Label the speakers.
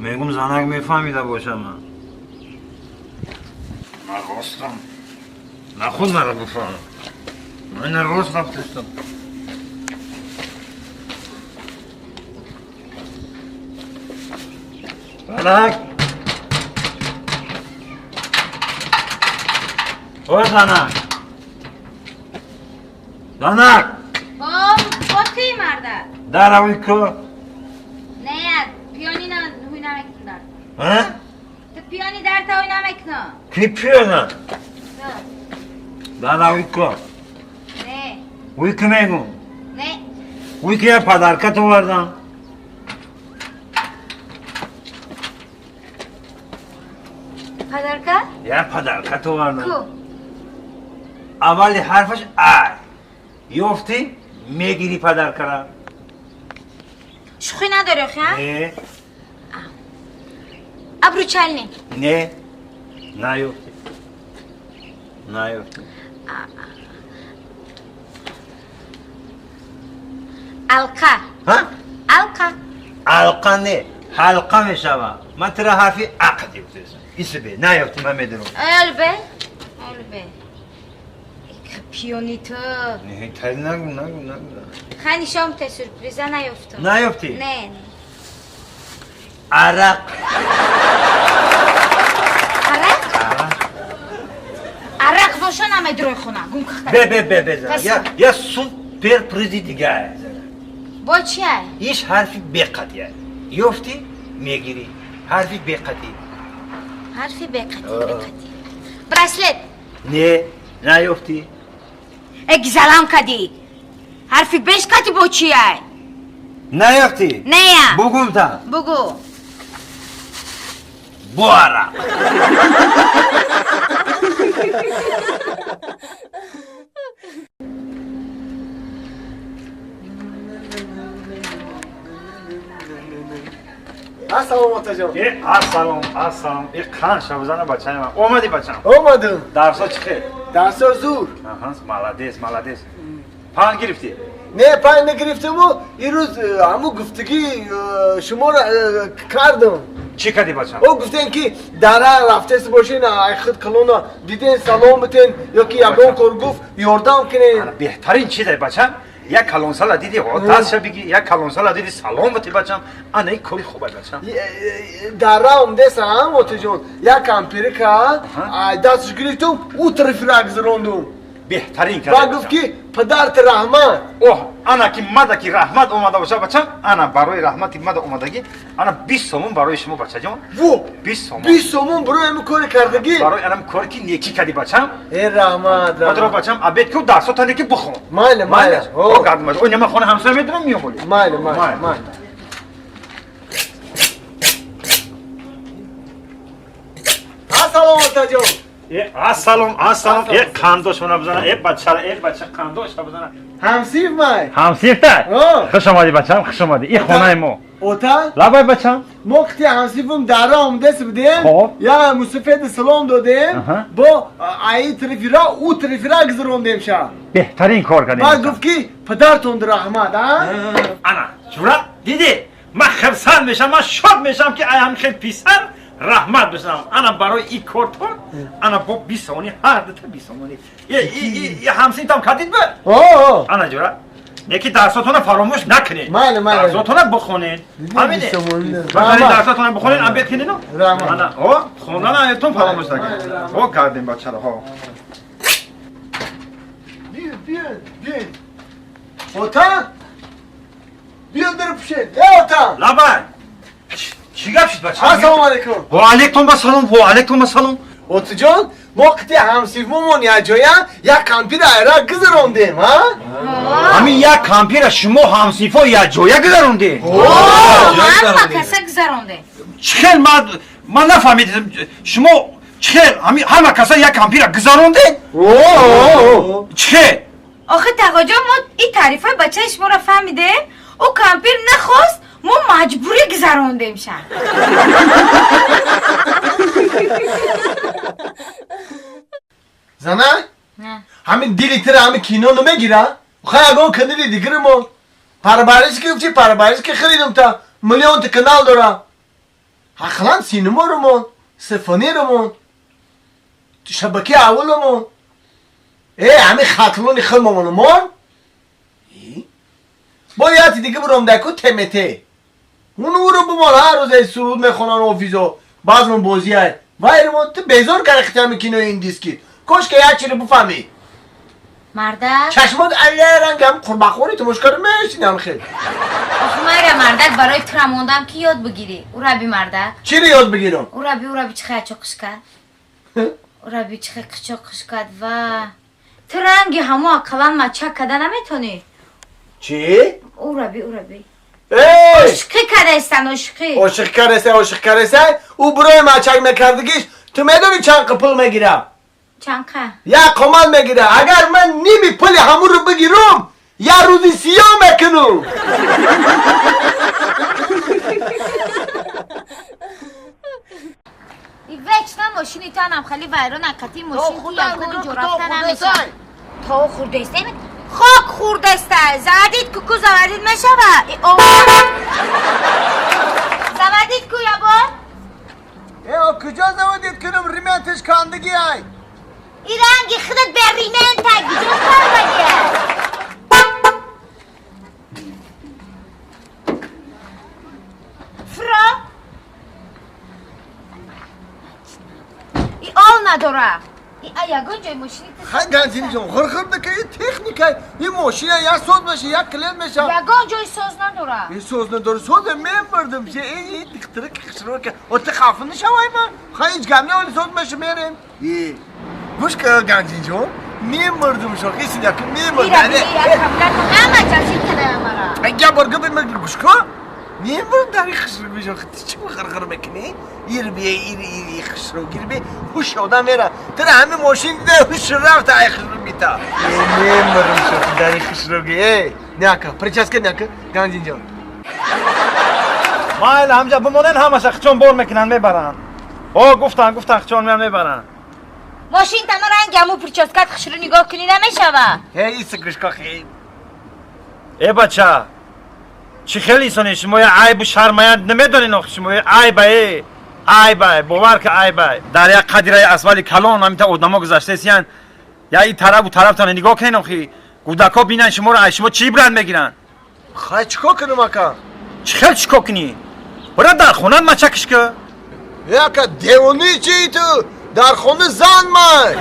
Speaker 1: Мегум занак мефаҳмида бошам ман. Ман ростам. Нахуд маро бифаҳмам. Ман рост рафтастам. Занак! О занак! Занак!
Speaker 2: Бо ки марда?
Speaker 1: Даравӣ ку?
Speaker 2: Не, пиёни ҳуй намекунам дар.
Speaker 1: А?
Speaker 2: Ту пиёни дар та ҳуй намекунам.
Speaker 1: Ки пиёна? Даравӣ ку?
Speaker 2: Не.
Speaker 1: Ҳуй ки мегум?
Speaker 2: Не.
Speaker 1: Ҳуй ки я подарка овардам.
Speaker 2: Подарка?
Speaker 1: Я подарка овардам.
Speaker 2: Ку?
Speaker 1: Аввали ҳарфаш А. Ёфтӣ, мегирӣ подаркара.
Speaker 2: Шӯхӣ надорӣ охи, а?
Speaker 1: Не.
Speaker 2: Обручальный.
Speaker 1: Не. Наёфтӣ. Наёфтӣ.
Speaker 2: Алқа.
Speaker 1: Ҳа?
Speaker 2: Алқа.
Speaker 1: Алқа не, ҳалқа мешавад. Ман тура ҳарфи А қадӣ гуфтаистам. Исбе, наёфтӣ, ман медонам.
Speaker 2: Олбе. Олбе. Пиёни ту.
Speaker 1: Не, тари нагу, нагу, нагу.
Speaker 2: Хай нишон бите сюрприза наёфтам.
Speaker 1: Наёфтӣ?
Speaker 2: Не, не.
Speaker 1: Арақ.
Speaker 2: Арақ?
Speaker 1: Арақ.
Speaker 2: Арақ боша намедурой хона. Гум кахта.
Speaker 1: Бе, бе, бе, бе, зана.
Speaker 2: Пас-
Speaker 1: Я, я суперпризи дига.
Speaker 2: Бо чи ай?
Speaker 1: Иш ҳарфи беқатӣ ай. Ёфтӣ, мегирӣ. Ҳарфи беқатӣ.
Speaker 2: Ҳарфи беқатӣ, беқатӣ. Браслет.
Speaker 1: Не, наёфтӣ.
Speaker 2: Э, гизалам кадӣ. Ҳарфи беш катӣ бо чи ай?
Speaker 1: Наёфтӣ?
Speaker 2: Нея.
Speaker 1: Бугум та.
Speaker 2: Бугу.
Speaker 1: Бо арақ.
Speaker 3: Ассалом, отаҷон.
Speaker 1: Э, ассалом, ассалом. Э, қан шабзана бачаи ман. Омадӣ, бачам?
Speaker 3: Омадам.
Speaker 1: Дарсо чӣ хел?
Speaker 3: Дарсо зур.
Speaker 1: Аҳа, молодец, молодец. Пан гирифтӣ?
Speaker 3: Не, пан нагирифтаму ирӯз ҳаму гуфтагӣ шуморо кардам.
Speaker 1: Чӣ кардӣ, бачам?
Speaker 3: О гуфтем ки дара рафтест бошен, ай худ калона диден, салом битен ё ки ягон кор гуфт ёрдам кунен.
Speaker 1: Ана, беҳтарин чиз ай, бачам. Як калонсала дидӣ, о, дастша бигӣ, як калонсала дидӣ, салом бити, бачам. Ана ин кори хуб ай, бачам.
Speaker 3: Дара омдесам, отаҷон, як кампирика ай дастш гирифтум, ӯ тарафира гузарондум.
Speaker 1: Беҳтарин
Speaker 3: Ва
Speaker 1: кардӣ.
Speaker 3: гуфт ки падарт раҳмат.
Speaker 1: Оҳ, ана ки мада ки раҳмат омада боша, бачам, ана барои раҳмати мада омадагӣ, ана 20 сомон барои шумо, бачаҷон.
Speaker 3: Во!
Speaker 1: 20 сомон.
Speaker 3: 20 сомон барои ҳамин кори кардагӣ?
Speaker 1: Барои анам кори ки некӣ кардӣ, бачам.
Speaker 3: Э, раҳмат,
Speaker 1: Бадро,
Speaker 3: раҳмат.
Speaker 1: бачам, обед ку, дарсота неки бихон.
Speaker 3: Майли, майли.
Speaker 1: О, гардмаш. О, нема хона ҳамсоя медонам, миём боли.
Speaker 3: Майли, майли,
Speaker 1: Майли.
Speaker 3: майли. Ассалом, отаҷон.
Speaker 1: Э, ассалом, ассалом. Э, қандошона бизана, э, бачара, э, бача, қандоша бизана.
Speaker 3: Ҳамсиф май.
Speaker 1: Ҳамсифта?
Speaker 3: О.
Speaker 1: Хуш омадӣ, бачам, хуш омадӣ. И хонаи мо.
Speaker 3: Ота?
Speaker 1: Лабай, бачам.
Speaker 3: Мо қити ҳамсифум дара омдес будем.
Speaker 1: Хоб.
Speaker 3: Я мусафеди салом додем.
Speaker 1: Аҳа.
Speaker 3: Бо аи тарафира, ӯ тарафира гузарондем ша.
Speaker 1: Беҳтарин кор кардем.
Speaker 3: Баъд гуфт ки падартон раҳмат, а?
Speaker 1: Ана, ҷура, дидӣ? Ман хирсанд мешам, ман шод мешам ки ай ҳам хел писар раҳмат бишам. Ана барои ин кортон, ана бо 20 сомонӣ, ҳар дута 20 сомонӣ. Э, и ҳамсинтам кардид ба?
Speaker 3: О,
Speaker 1: Ана ҷура. Неки дарсотона фаромӯш накунед.
Speaker 3: Майли, майли.
Speaker 1: Дарсотона бихонед. Ҳамине.
Speaker 3: 20 сомонӣ.
Speaker 1: Бахарин
Speaker 3: Раҳмат.
Speaker 1: дарсотона бихонед, обед кунед.
Speaker 3: Раҳмат.
Speaker 1: Ана, о, хондан аятон фаромӯш накунед.
Speaker 3: Майли, раҳмат.
Speaker 1: О, кардем бачаро, ҳо.
Speaker 3: Биё, биё, биё. Ота? Биё дар пушед. Э, ота.
Speaker 1: Лабай. Чӣ гап шуд, бача?
Speaker 3: Ассалому алайкум.
Speaker 1: Ва алайкум ассалом, ва алайкум ассалом.
Speaker 3: Отаҷон, мо қити ҳамсифмомон якҷоя як кампир айра гузарондем, ҳа?
Speaker 1: Ҳамин як кампира шумо ҳамсифо якҷоя гузарондед?
Speaker 2: Ҳама каса гузарондем.
Speaker 1: Чӣ хел ман нафаҳмидам, шумо чӣ хел ҳамин ҳама каса як кампира гузарондед?
Speaker 3: О!
Speaker 1: Чӣ хел?
Speaker 2: Охи тағоҷон, мо ин таърифаи бачаи шуморо фаҳмидем, ӯ кампир нахост, мо маҷбурӣ гузарондем ша.
Speaker 3: Зана? Ҳамин дили тира ҳамин кино намегира? Хай ягон канали дигар мо. Парвариш ки чи парвариш ки харидум та миллионта канал дора. Ақлан синемаромон, сифонеромон, шабакаи авваламон, ҳамин хатлони хилмомономон. Бо яти дига буром даку ТМТ. Уну бумон ҳар рӯз суруд мехонан офизо, баъзмон бозиай. Вайромон ту безор карда хитами кинои индиски. Кош ки як чиро бифаҳмӣ.
Speaker 2: Мардак?
Speaker 3: Чашмот алла рангам қурбақхӯри тамошкар мешинам хел.
Speaker 2: Охи майра мардак барои тура мондам ки ёд бигирӣ. Ураби мардак.
Speaker 3: Чиро ёд бигирам?
Speaker 2: Ураби, ураби чӣ хел чоқиш кард? Ураби чӣ хел қичоқиш кард ва ту ранги ҳамо ақаллан мачак карда наметонӣ?
Speaker 3: Чӣ?
Speaker 2: Ураби, ураби.
Speaker 3: Эй!
Speaker 2: Ошиқӣ кардаистан, ошиқӣ.
Speaker 3: Ошиқ кардаистай, ошиқ кардаистай. Ӯ бурои мачак мекардагиш, ту медонӣ чанд қа пул мегирам?
Speaker 2: Чанд қа?
Speaker 3: Як қомат мегирам. Агар ман ними пули ҳамонро бигирам, як рӯзи сиёҳ мекунам.
Speaker 2: Вечно мошини танам хали вайрон акати мошин ки ягон ҷо рафта намешавад. То хурдаистай, хок хурдаистай. Заводит куку заводит мешава. Заводит ку ябор?
Speaker 3: Куҷо заводит кунам? Ременташ кандагӣ ай.
Speaker 2: И ранги худат бе ремента куҷо кардагӣ? Фро? И ол надора. И ягон ҷои мошини
Speaker 3: Хай Ганҷини ҷон, хурхур нака, и техника, и мошина як соз меша, як клиент меша.
Speaker 2: Ягон ҷои соз надора.
Speaker 3: И соз надора, созе мебурдам, че и дихтира ки хишро ка. О ти хафа нашавай ман. Хай ҳеҷ гап не, оли соз меша мерем. И гӯш ка Ганҷин ҷон, мемурдум шо, хиси як мемурдам.
Speaker 2: Ҳама ҷашин кадаям мара.
Speaker 3: Я бор гап мегир гӯш ка. Мемурдам дар хишро бишо, ти чӣ хирхир мекунӣ? Ир бие, ир ир хишро гир бе, ҳуш одам мера. Тара ҳами мошин дида ҳуш рафта ай хишро бита. Мемурдум шо дар хишро ги. Эй, няка, прическа няка, Ганҷин ҷон.
Speaker 1: Майли ҳамҷа бимонен ҳамаша хичон бор мекунанд мебаранд. О, гуфтан, гуфтан хичон меян мебаранд.
Speaker 2: Мошин тама ранги ҳаму прическат хишро нигоҳ кунӣ намешава.
Speaker 3: Эй, иса гӯшка хей.
Speaker 1: Э бача, чӣ хел инсоне шумо айбу шармая намедонед охи шумо айба э. Айба, бовар ка айба. Дар як қадираи асфали калон ҳамита одамо гузаштаисиян. Я и тарафу тарафтона нигоҳ кунед охи. Кӯдакҳо бинанд шуморо, ай шумо чӣ ибрат мегиранд?
Speaker 3: Хай чӣ кор кунам ака?
Speaker 1: Чӣ хел чӣ кор кунӣ? Бира дар хона мачакиш ка.
Speaker 3: Э ака, девони чӣ ту? Дар хона зан май.